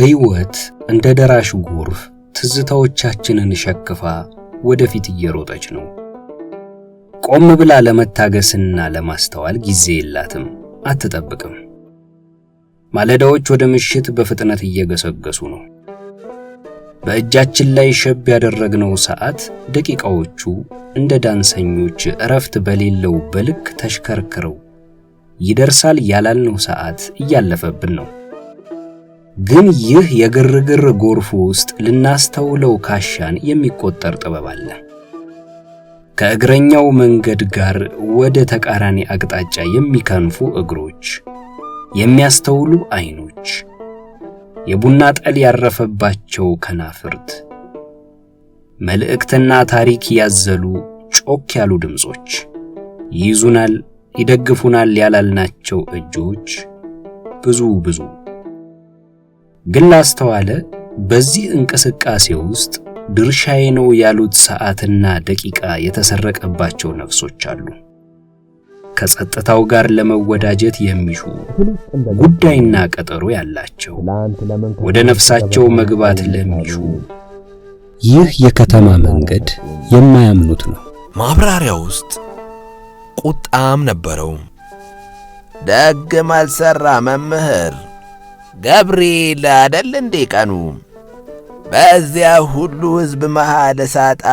ሕይወት እንደ ደራሽ ጎርፍ ትዝታዎቻችንን ሸክፋ ወደፊት እየሮጠች ነው። ቆም ብላ ለመታገስና ለማስተዋል ጊዜ የላትም፣ አትጠብቅም። ማለዳዎች ወደ ምሽት በፍጥነት እየገሰገሱ ነው። በእጃችን ላይ ሸብ ያደረግነው ሰዓት ደቂቃዎቹ እንደ ዳንሰኞች እረፍት በሌለው በልክ ተሽከርክረው ይደርሳል ያላልነው ሰዓት እያለፈብን ነው። ግን ይህ የግርግር ጎርፍ ውስጥ ልናስተውለው ካሻን የሚቆጠር ጥበብ አለ። ከእግረኛው መንገድ ጋር ወደ ተቃራኒ አቅጣጫ የሚከንፉ እግሮች፣ የሚያስተውሉ አይኖች፣ የቡና ጠል ያረፈባቸው ከናፍርት፣ መልእክትና ታሪክ ያዘሉ ጮክ ያሉ ድምጾች፣ ይይዙናል፣ ይደግፉናል ያላልናቸው እጆች፣ ብዙ ብዙ። ግን ላስተዋለ በዚህ እንቅስቃሴ ውስጥ ድርሻዬ ነው ያሉት ሰዓትና ደቂቃ የተሰረቀባቸው ነፍሶች አሉ። ከጸጥታው ጋር ለመወዳጀት የሚሹ፣ ጉዳይና ቀጠሮ ያላቸው፣ ወደ ነፍሳቸው መግባት ለሚሹ ይህ የከተማ መንገድ የማያምኑት ነው። ማብራሪያ ውስጥ ቁጣም ነበረው። ደግም አልሠራ መምህር ገብርኤል አደል እንዴ ቀኑ? በዚያ ሁሉ ሕዝብ መሃል ሳጣ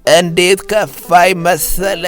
እንዴት ከፋይ መሰለ።